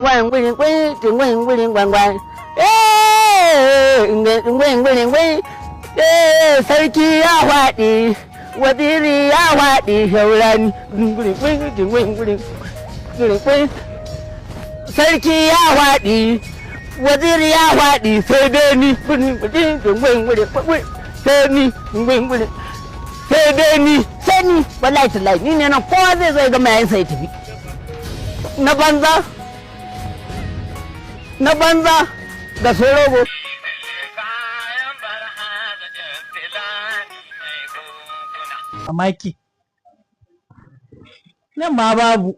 关关关关关关关，eh关关关，eh sarki ya faɗi, waziri ya faɗi, shauran sarki ya faɗi, waziri ya faɗi, sai dai ni, sai ni, sai dai ni, sai ni, wallahi tallahi ni ne nan, kowa zai zo ya gama yayin sai tafi. Na banza, na banza da sorogo. Mamaki. Nan ma babu.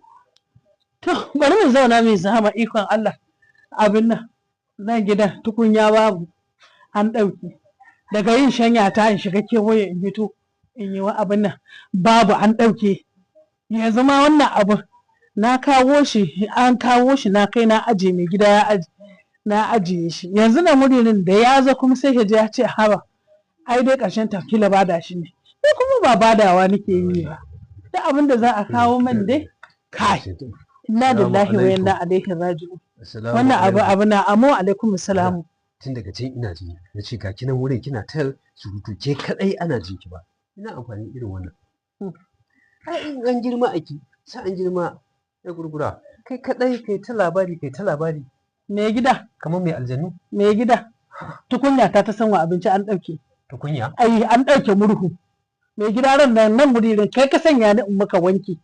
To, bari mu zauna mai zama ikon Allah. Abin nan, nan gidan tukunya babu. An ɗauki. Daga yin shanya ta in shiga kewaye in fito in yi wa abin nan. Babu, an ɗauke. Yanzu ma wannan abin na kawo shi, an kawo shi, na kai na aje, mai gida ya aje. Na ajiye shi. Yanzu na muririn da ya zo kuma sai ka ji ya ce, haba, ai dai ƙarshen ta kila bada shi ne. Ni kuma ba badawa nake yi ba. Duk abin da za a kawo man dai, kai. Inna lillahi wa inna ilaihi raji'un. Wannan abu abu na amo alaikum salamu. Tun daga can ina ji, na ce ga kinan wurin kina ta surutu ke kadai, ana jin ki ba. Ina amfani irin wannan. Ai in an girma ake, sai an girma ya gurgura. Kai kadai kai ta labari, kai ta labari. Mai gida, kamar mai aljanu. Mai gida. Tukunya ta ta sanwa abinci an ɗauke. Tukunya? Ai an ɗauke murhu. Mai gida, ran nan nan wuririn kai ka sanya ni in maka wanki.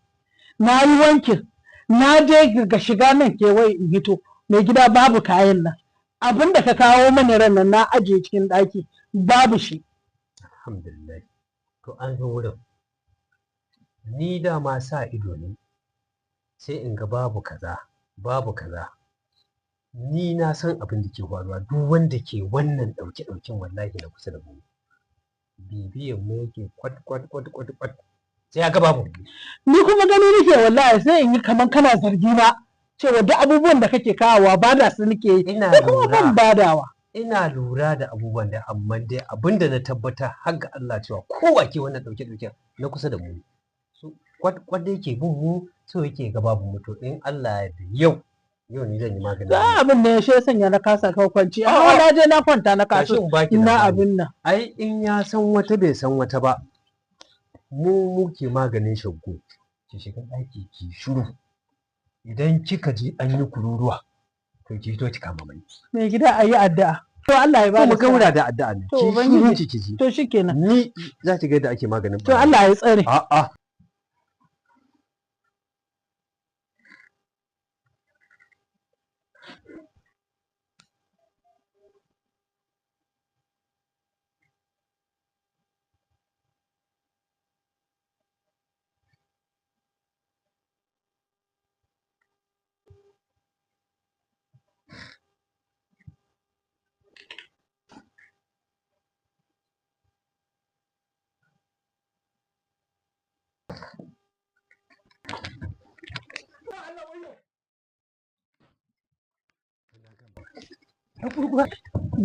Na yi wankin. Na je ga shiga nan kewaye in hito. Mai gida, babu kayan nan. Abin da ka kawo mani ran nan na ajiye cikin ɗaki, babu shi. Alhamdulillah. To an zo wurin. Ni dama sa ido ne. Sai in ga babu kaza, babu kaza. Ni na san abin da ke faruwa, duk wanda ke wannan ɗauke-ɗauken wallahi na kusa da mu. Bibiyan mu yake kwat kwat kwat kwat kwat. Sai ya ga babu. Ni kuma gani nake wallahi sai in yi kaman kana zargi na cewa duk abubuwan da kake kawowa ba da su nake yi. Ina Ni kuma ban lura. badawa. Ina lura da abubuwan da, amma dai abin da na tabbata har ga Allah cewa kowa ke wannan ɗauke-ɗauken na kusa da mu ne. So kwat kwat da yake bin mu, so yake ga babu mu. To in Allah ya yarda yau yau ni zan yi maganin Da wannan. abin da ya shi ya sanya na kasa kawo kwanci. Amma na je na kwanta na Tashi kaso in baki na labari. abin nan. Ai in ya san wata bai san wata ba. Mu muke maganin shaggo. Ki shiga ɗaki ki shiru. Idan kika ji an yi kururuwa to ki fito ki kama mani. Mai gida, a yi addu'a. To Allah ya To bada mu sa'a. gaura da addu'a ne. To Ki shiru Ubangiji. ki ji. To shikenan. Ni za ki ga yadda ake maganin To ɓarayi. Allah ya tsare. A'a.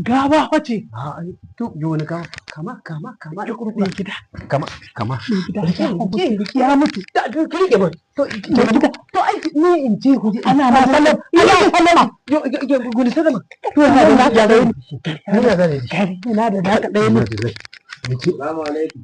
Gawa wace? A'a, to yo wani kama kama kama kama da Mai gida. Kama kama. Mai gida ya mutu. Ya mutu. Da ki rike man. To Mai gida. to ai ni in ce ku ji Ana ma sallama. Ana sallama. Yo yo yo sallama. To yana da naka ɗaya ne. Ina zane shi. Yana da naka ɗaya ne. Salamu alaikum.